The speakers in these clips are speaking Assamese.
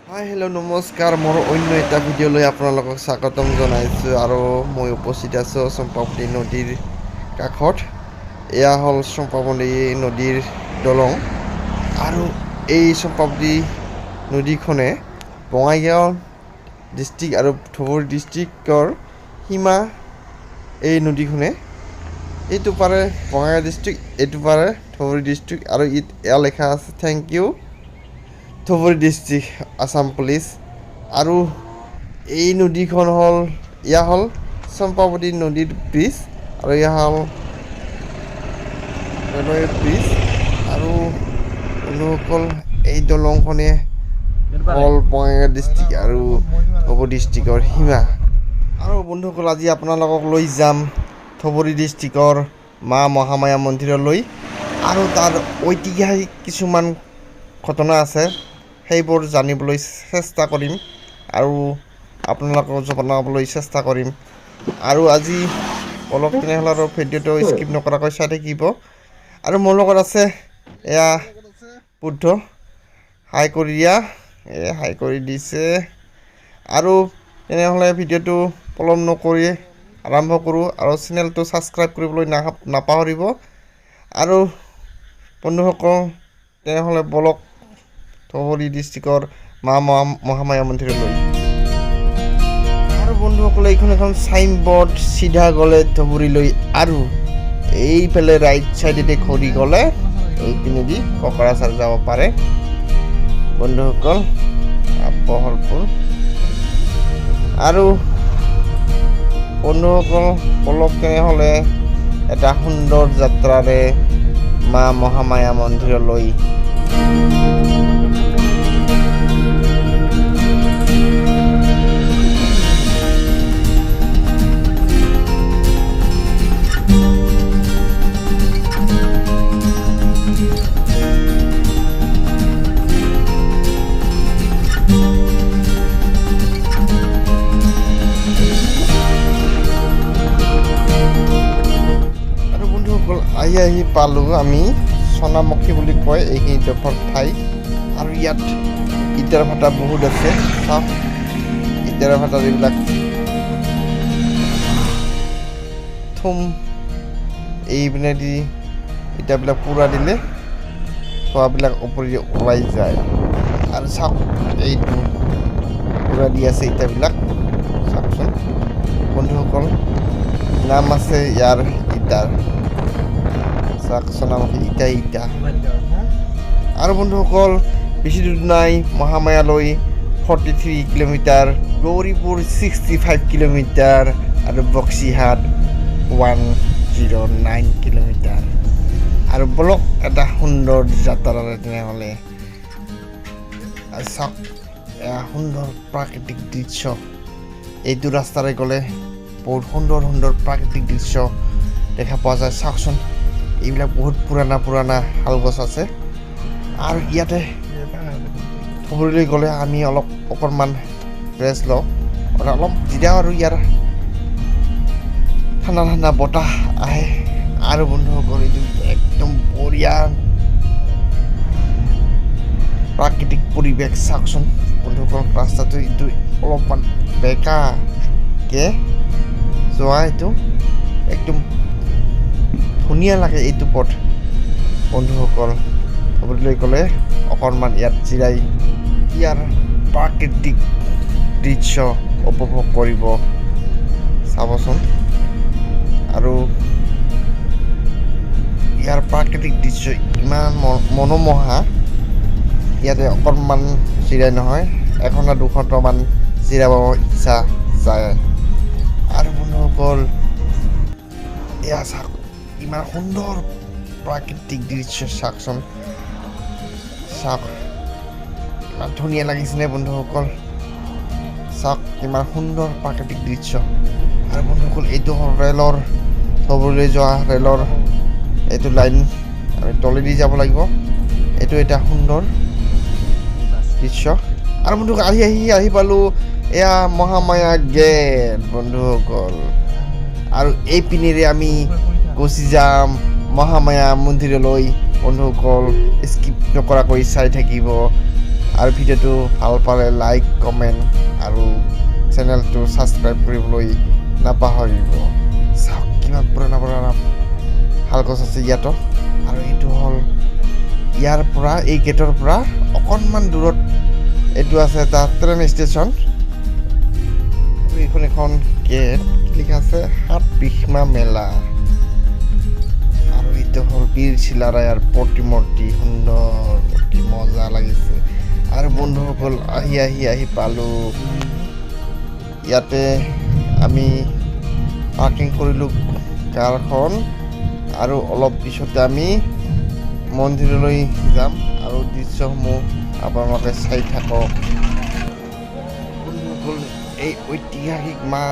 হাই, হেল্ল', নমস্কাৰ। মোৰ অন্য এটা ভিডিঅ'লৈ আপোনালোকক স্বাগতম জনাইছোঁ আৰু মই উপস্থিত আছোঁ চম্পাৱতী নদীৰ কাষত। এয়া হ'ল চম্পাৱতী নদীৰ দলং আৰু এই চম্পাৱতী নদীখনে বঙাইগাঁও ডিষ্ট্ৰিক্ট আৰু ধুবুৰী ডিষ্ট্ৰিক্টৰ সীমা। এই নদীখনে এইটো পাৰে বঙাইগাঁও ডিষ্ট্ৰিক্ট, এইটো পাৰে ধুবুৰী ডিষ্ট্ৰিক্ট। আৰু এয়া লেখা আছে, "Thank you, Dhubri District Assam Police"। আৰু এই নদীখন হ'ল, এয়া হ'ল চম্পাৱতী নদীৰ ব্ৰিজ আৰু এয়া হ'ল ৰেলৱে ব্ৰিজ। আৰু বন্ধুসকল, এই দলংখনে হ'ল বঙাইগাঁও ডিষ্ট্ৰিক্ট আৰু ধুবুৰী ডিষ্ট্ৰিক্টৰ সীমা। আৰু বন্ধুসকল, আজি আপোনালোকক লৈ যাম ধুবুৰী ডিষ্ট্ৰিক্টৰ মা মহামায়া মন্দিৰলৈ আৰু তাৰ ঐতিহাসিক কিছুমান ঘটনা আছে, সেইবোৰ জানিবলৈ চেষ্টা কৰিম আৰু আপোনালোকক জনাবলৈ চেষ্টা কৰিম। আৰু আজি অলপ তেনেহ'লে আৰু ভিডিঅ'টো স্কিপ নকৰাকৈ চাই থাকিব। আৰু মোৰ লগত আছে এয়া বুদ্ধ। হাই কৰি দিয়া, এই হাই কৰি দিছে। আৰু তেনেহ'লে ভিডিঅ'টো পলম নকৰি আৰম্ভ কৰোঁ আৰু চেনেলটো ছাবস্ক্ৰাইব কৰিবলৈ নাপাহৰিব। আৰু বন্ধুসকল, তেনেহ'লে বলক ধুবুৰী ডিষ্ট্ৰিক্টৰ মা মহামায়া মন্দিৰলৈ। আৰু বন্ধুসকলে, এইখন এখন চাইনবৰ্ড। চিধা গ'লে ধুবুৰীলৈ আৰু এইফালে ৰাইট চাইডেদি ঘূৰি গ'লে এইপিনেদি কোকৰাঝাৰ যাব পাৰে। বন্ধুসকল, বহলপুৰ। আৰু বন্ধুসকল, বলক তেনেহ'লে এটা সুন্দৰ যাত্ৰাৰে মা মহামায়া মন্দিৰলৈ। আৰু বন্ধুসকল, আহি আহি পালোঁ আমি। সোণামুখী বুলি কয় এইখিনি ডোখৰ ঠাই। আৰু ইয়াত ইটাৰ ভাটা বহুত আছে। চাওক, ইটাৰ ভাটাৰ এইবিলাক থুম, এইপিনেদি ইটাবিলাক পুৰা দিলে ধোঁৱাবিলাক ওপৰেদি ওলাই যায়। আৰু চাওক, এইটো পুৰা দি আছে ইটাবিলাক। চাওকচোন বন্ধুসকল, নাম আছে ইয়াৰ ইটাৰ। চাওক, সোণামুখী ইটা ইটা। আৰু বন্ধুসকল, বেছি দূৰ নাই মহামায়ালৈ, 43 কিলোমিটাৰ, গৌৰীপুৰ 65 কিলোমিটাৰ আৰু বক্সিহাট 109 কিলোমিটাৰ। আৰু বলক এটা সুন্দৰ যাত্ৰাৰে তেনেহ'লে। আৰু চাওক, এয়া সুন্দৰ প্ৰাকৃতিক দৃশ্য। এইটো ৰাস্তাৰে গ'লে বহুত সুন্দৰ সুন্দৰ প্ৰাকৃতিক দৃশ্য দেখা পোৱা যায়। চাওকচোন, এইবিলাক বহুত পুৰণা পুৰণা শাল গছ আছে। আৰু ইয়াতে ধুবুৰীলৈ গ'লে আমি অলপ অকণমান ৰেষ্ট লওঁ আৰু অলপ জিৰাওঁ আৰু ইয়াৰ ঠাণ্ডা ঠাণ্ডা বতাহ আহে। আৰু বন্ধুসকল, এইটো একদম বঢ়িয়া প্ৰাকৃতিক পৰিৱেশ। চাওকচোন বন্ধুসকল, ৰাস্তাটো এইটো অলপমান বেকাকে যোৱা, এইটো একদম ধুনীয়া লাগে এইটো পথ। বন্ধুসকল, ধুবুৰীলৈ গ'লে অকণমান ইয়াত জিৰাই ইয়াৰ প্ৰাকৃতিক দৃশ্য উপভোগ কৰিব। চাবচোন, আৰু ইয়াৰ প্ৰাকৃতিক দৃশ্য ইমান মনোমোহা। ইয়াতে অকণমান জিৰাই নহয়, এঘণ্টা 2 ঘণ্টামান জিৰাব ইচ্ছা যায়। আৰু বন্ধুসকল, এয়া চাওক, ইমান সুন্দৰ প্ৰাকৃতিক দৃশ্য। চাওকচোন, চাওক, ইমান ধুনীয়া লাগিছেনে বন্ধুসকল? চাওক, কিমান সুন্দৰ প্ৰাকৃতিক দৃশ্য। আৰু বন্ধুসকল, এইটো হ'ল ৰেলৰ, ধুবুৰীলৈ যোৱা ৰেলৰ এইটো লাইন। আমি তলেদি যাব লাগিব। এইটো এটা সুন্দৰ দৃশ্য। আৰু বন্ধুসকল, আহি আহি আহি পালোঁ। এয়া মহামায়া গেট বন্ধুসকল। আৰু এই পিনেৰে আমি গুচি যাম মহামায়া মন্দিৰলৈ। বন্ধুসকল, স্কিপ নকৰাকৈ চাই থাকিব। আৰু ভিডিঅ'টো ভাল পালে লাইক, কমেণ্ট আৰু চেনেলটো ছাবস্ক্ৰাইব কৰিবলৈ নাপাহৰিব। চাওক, কিমান পুৰণা পুৰণা শাল গছ আছে ইয়াতো। আৰু এইটো হ'ল ইয়াৰ পৰা, এই গেটৰ পৰা অকণমান দূৰত এইটো আছে এটা ট্ৰেইন ষ্টেচন। আৰু এইখন এখন গেট, লিখা আছে সাত বিষ্মা মেলা। আৰু এইটো হ'ল বীৰ চিলাৰায়ৰ প্ৰতিমূৰ্তি, সুন্দৰ, অতি মজা লাগিছে। আৰু বন্ধুসকল, আহি আহি আহি পালোঁ ইয়াতে। আমি পাৰ্কিং কৰিলোঁ কাৰখন আৰু অলপ পিছতে আমি মন্দিৰলৈ যাম আৰু দৃশ্যসমূহ আপোনালোকে চাই থাকক। বন্ধুসকল, এই ঐতিহাসিক মা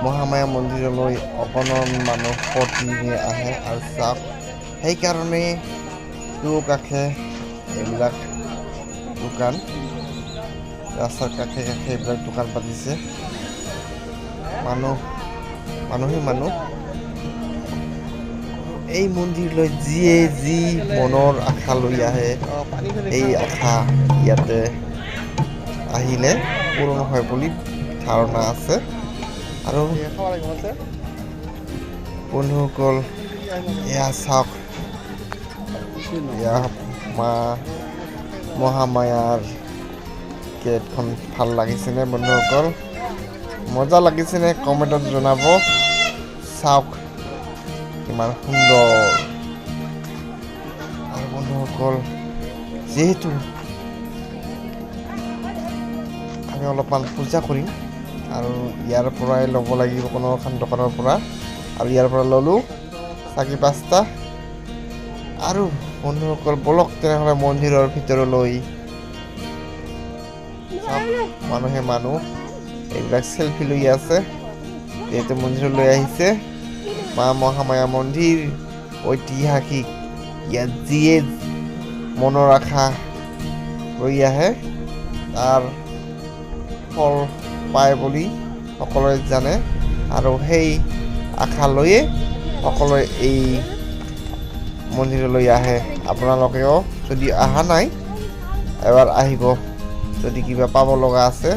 মহামায়া মন্দিৰলৈ অগণন মানুহ প্ৰতিদিনে আহে। আৰু চাওক, সেইকাৰণে দুকাষে এইবিলাক দোকান, ৰাস্তাৰ কাষে কাষে এইবিলাক দোকান পাতিছে। মানুহ মানুহে মানুহ। এই মন্দিৰলৈ যিয়ে যি মনৰ আশা লৈ আহে, এই আশা ইয়াতে আহিলে পূৰণ হয় বুলি ধাৰণা আছে। আৰু বন্ধুসকল, এয়া চাওক, এয়া মা মহামায়াৰ গেটখন। ভাল লাগিছেনে বন্ধুসকল? মজা লাগিছেনে? কমেণ্টত জনাব। চাওক, কিমান সুন্দৰ। আৰু বন্ধুসকল, যিহেতু আমি অলপমান পূজা কৰিম আৰু ইয়াৰ পৰাই ল'ব লাগিব কোনো এখন দোকানৰ পৰা। আৰু ইয়াৰ পৰা ল'লোঁ চাকি 5টা। আৰু বন্ধুসকল, বলক তেনেহ'লে মন্দিৰৰ ভিতৰলৈ। চাওক, মানুহে মানুহ এইবিলাক চেলফি লৈ আছে, যিহেতু মন্দিৰলৈ আহিছে। মা মহামায়া মন্দিৰ ঐতিহাসিক, ইয়াত যিয়ে মনৰ আশা লৈ আহে তাৰ ফল পায় বুলি সকলোৱে জানে। আৰু সেই আশা লৈয়ে সকলোৱে এই মন্দিৰলৈ আহে। আপোনালোকেও যদি অহা নাই, এবাৰ আহিব যদি কিবা পাব লগা আছে।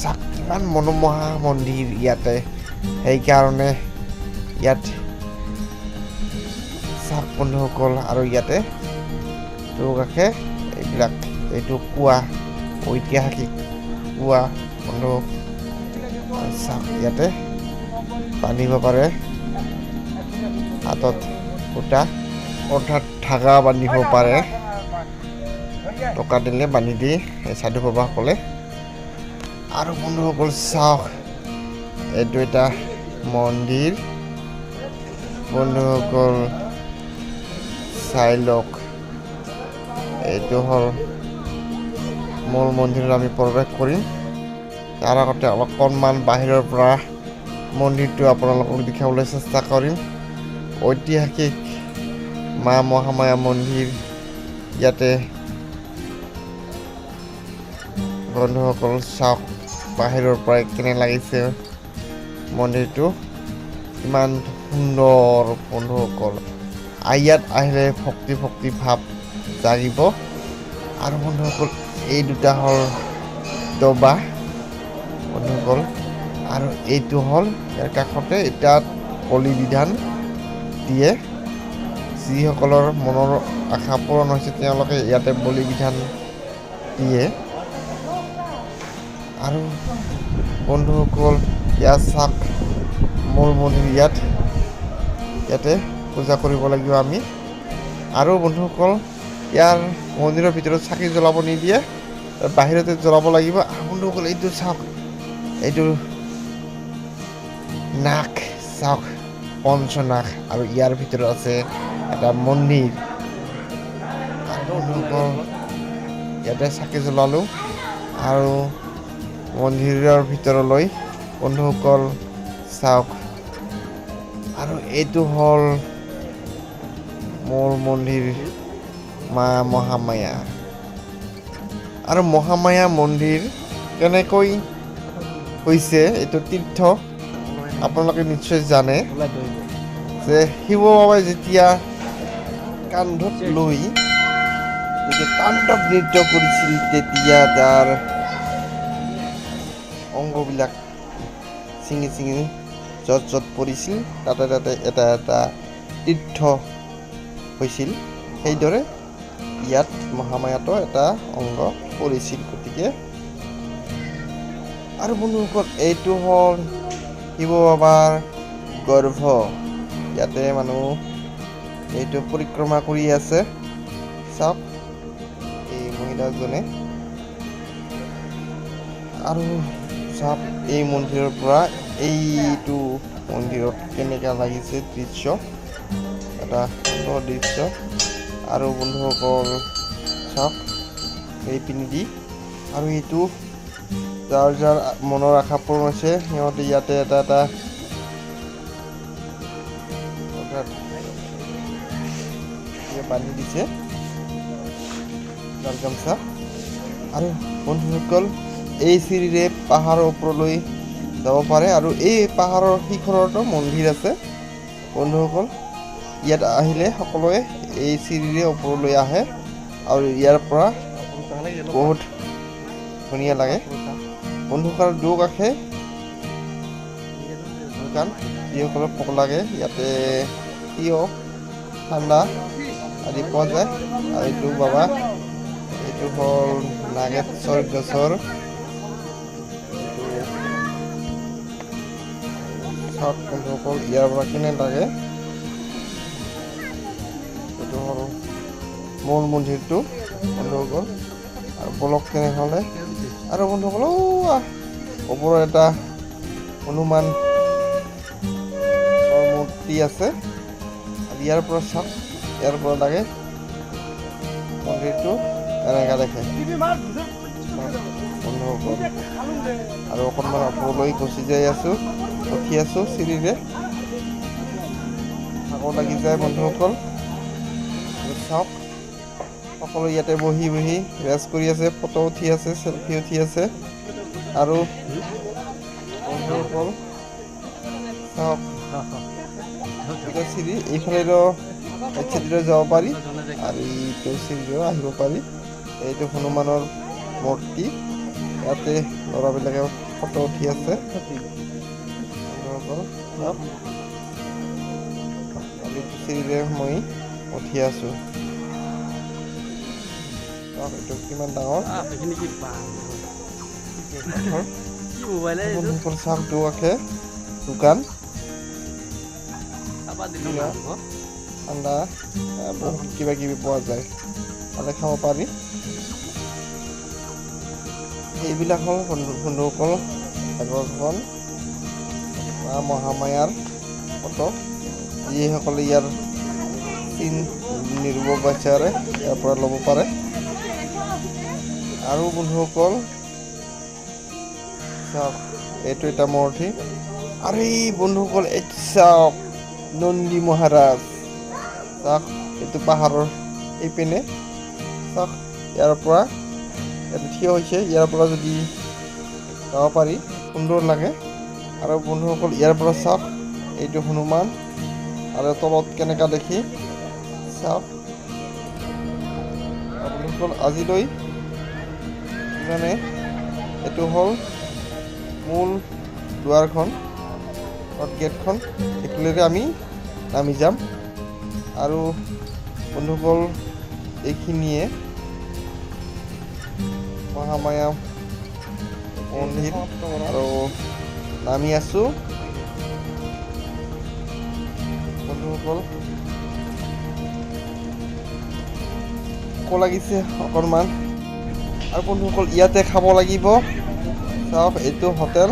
চাওক, কিমান মনোমোহা মন্দিৰ ইয়াতে। সেইকাৰণে ইয়াত চাওক বন্ধুসকল। আৰু ইয়াতে কাষে এইবিলাক, এইটো কুঁৱা, ঐতিহাসিক কুঁৱা বন্ধু। চাওক, ইয়াতে বান্ধিব পাৰে হাতত সূতা, অৰ্থাৎ ধাগা বান্ধিব পাৰে। টকা দিলে বান্ধি দিয়ে এই সাধু বাবাসকলে। আৰু বন্ধুসকল, চাওক, এইটো এটা মন্দিৰ। বন্ধুসকল, চাই লওক, এইটো হ'ল মূল মন্দিৰত আমি প্ৰৱেশ কৰিম। তাৰ আগতে অকণমান বাহিৰৰ পৰা মন্দিৰটো আপোনালোকক দেখাবলৈ চেষ্টা কৰিম। ঐতিহাসিক মা মহামায়া মন্দিৰ ইয়াতে বন্ধুসকল। চাওক, বাহিৰৰ পৰাই কেনে লাগিছে মন্দিৰটো, ইমান সুন্দৰ বন্ধুসকল। ইয়াত আহিলে ভক্তি ভক্তি ভাৱ জাগিব। আৰু বন্ধুসকল, এই দুটা হ'ল দবা বন্ধুসকল। আৰু এইটো হ'ল ইয়াৰ কাষতে এতিয়া বলি বিধান দিয়ে। যিসকলৰ মনৰ আশা পূৰণ হৈছে, তেওঁলোকে ইয়াতে বলি বিধান দিয়ে। আৰু বন্ধুসকল, ইয়াত চাওক, মূল মন্দিৰ ইয়াত, ইয়াতে পূজা কৰিব লাগিব আমি। আৰু বন্ধুসকল, ইয়াৰ মন্দিৰৰ ভিতৰত চাকি জ্বলাব নিদিয়ে, বাহিৰতে জ্বলাব লাগিব। আৰু বন্ধুসকল, এইটো চাওক, এইটো নাগ চাওক, পঞ্চনাগ। আৰু ইয়াৰ ভিতৰত আছে এটা মন্দিৰ। আৰু বন্ধুসকল, ইয়াতে চাকি জ্বলালোঁ আৰু মন্দিৰৰ ভিতৰলৈ বন্ধুসকল চাওক। আৰু এইটো হ'ল মোৰ মন্দিৰ মা মহামায়া। আৰু মহামায়া মন্দিৰ কেনেকৈ হৈছে এইটো তীৰ্থ, আপোনালোকে নিশ্চয় জানে যে শিৱ বাবাই যেতিয়া কান্ধত লৈ যেতিয়া যেতিয়া তাণ্ডৱ নৃত্য কৰিছিল তেতিয়া তাৰ অংগবিলাক ছিঙি ছিঙি য'ত য'ত পৰিছিল তাতে তাতে এটা এটা তীৰ্থ হৈছিল। সেইদৰে ইয়াত মহামায়াতো এটা অংগ পৰিছিল। গতিকে আৰু বন্ধুসকল, এইটো হ'ল শিৱ বাবাৰ গৰ্ভ। ইয়াতে মানুহ এইটো পৰিক্ৰমা কৰি আছে। চাওক এই মহিলাজনে। আৰু চাওক এই মন্দিৰৰ পৰা এইটো মন্দিৰত কেনেকুৱা লাগিছে দৃশ্য, এটা সুন্দৰ দৃশ্য। আৰু বন্ধুসকল চাওক এই পিনেদি। আৰু এইটো যাৰ যাৰ মনৰ আশা পূৰণ হৈছে সিহঁতে ইয়াতে এটা এটা বান্ধি দিছে লাল গামোচা। আৰু বন্ধুসকল, এই চিৰিৰে পাহাৰৰ ওপৰলৈ যাব পাৰে আৰু এই পাহাৰৰ শিখৰতো মন্দিৰ আছে। বন্ধুসকল, ইয়াত আহিলে সকলোৱে এই চিৰিৰে ওপৰলৈ আহে আৰু ইয়াৰ পৰা বহুত ধুনীয়া লাগে। বন্ধুসকল, দুকাষে দোকান, যিসকলৰ ভোক লাগে ইয়াতে তিয়হ, ঠাণ্ডা আদি পোৱা যায়। আৰু এইটো বাবা, এইটো হ'ল নাগেশ্বৰ গছৰ। চাওক বন্ধুসকল, ইয়াৰ পৰা কেনে লাগে। এইটো হ'ল মূল মন্দিৰটো বন্ধুসকল। আৰু বলক তেনেহ'লে। আৰু বন্ধুসকল, ওপৰত এটা হনুমান মূৰ্তি আছে। আৰু ইয়াৰ পৰা চাওক, ইয়াৰ পৰা লাগে মন্দিৰটো এনেকা দেখে বন্ধুসকল। আৰু অকণমান ওপৰলৈ গুচি যাই আছোঁ, উঠি আছোঁ চিৰিৰে, ভাগৰ লাগি যায় বন্ধুসকল। চাওক সকলো ইয়াতে বহি বহি ৰেষ্ট কৰি আছে, ফটো উঠি আছে, চেলফি উঠি আছে। আৰু বন্ধুসকল চাওক এইটো চিৰি, এইফালেও চিৰিৰে যাব পাৰি আৰু এইটো চিৰিৰেও আহিব পাৰি। এইটো হনুমানৰ মূৰ্তি, ইয়াতে ল'ৰাবিলাকে ফটো উঠি আছে বন্ধুসকল। আৰু এইটো চিৰিৰে মই উঠি আছোঁ। এইটো কিমান ডাঙৰ চাওক, দুকাষে দোকান, ঠাণ্ডা বহুত কিবা কিবি পোৱা যায়, তাতে খাব পাৰি। এইবিলাক হ'ল বন্ধুসকল একোখন মা মহামায়াৰ ফটো। যিসকলে ইয়াৰ চিন নিব বিচাৰে ইয়াৰ পৰা ল'ব পাৰে। আৰু বন্ধুসকল চাওক এইটো এটা মূৰ্তি। আৰু এই বন্ধুসকল এইটো চাওক নন্দী মহাৰাজ। চাওক এইটো পাহাৰৰ এইপিনে চাওক, ইয়াৰ পৰা ইয়াতে থিয় হৈছে, ইয়াৰ পৰা যদি যাব পাৰি সুন্দৰ লাগে। আৰু বন্ধুসকল ইয়াৰ পৰা চাওক এইটো হনুমান, আৰু তলত কেনেকা দেখি চাওক। বন্ধুসকল আজিলৈ ইমানে। এইটো হ'ল মূল দুৱাৰখন, গেটখন, সেইটোলৈকে আমি নামি যাম। আৰু বন্ধুসকল এইখিনিয়ে মহামায়া মন্দিৰ। আৰু নামি আছোঁ বন্ধুসকল। লাগিছে অকণমান। আৰু বন্ধুসকল ইয়াতে খাব লাগিব। চাওক এইটো হোটেল,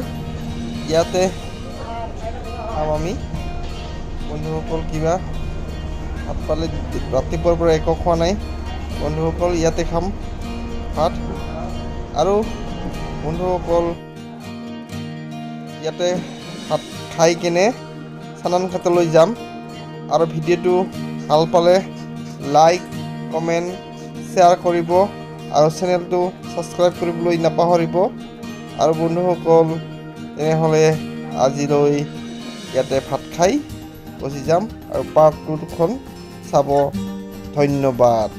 ইয়াতে খাম আমি বন্ধুসকল। কিবা ভাত পালে, ৰাতিপুৱাৰ পৰা একো খোৱা নাই বন্ধুসকল, ইয়াতে খাম ভাত। আৰু বন্ধুসকল ইয়াতে ভাত খাই কেনে চাননঘাটলৈ যাম। আৰু ভিডিঅ'টো ভাল পালে লাইক, কমেণ্ট, শ্বেয়াৰ কৰিব আৰু চেনেলটো ছাবস্ক্ৰাইব কৰিবলৈ নাপাহৰিব। আৰু বন্ধুসকল তেনেহ'লে আজিলৈ ইয়াতে ভাত খাই গুচি যাম আৰু পাৰ্ট 2খন চাব। ধন্যবাদ।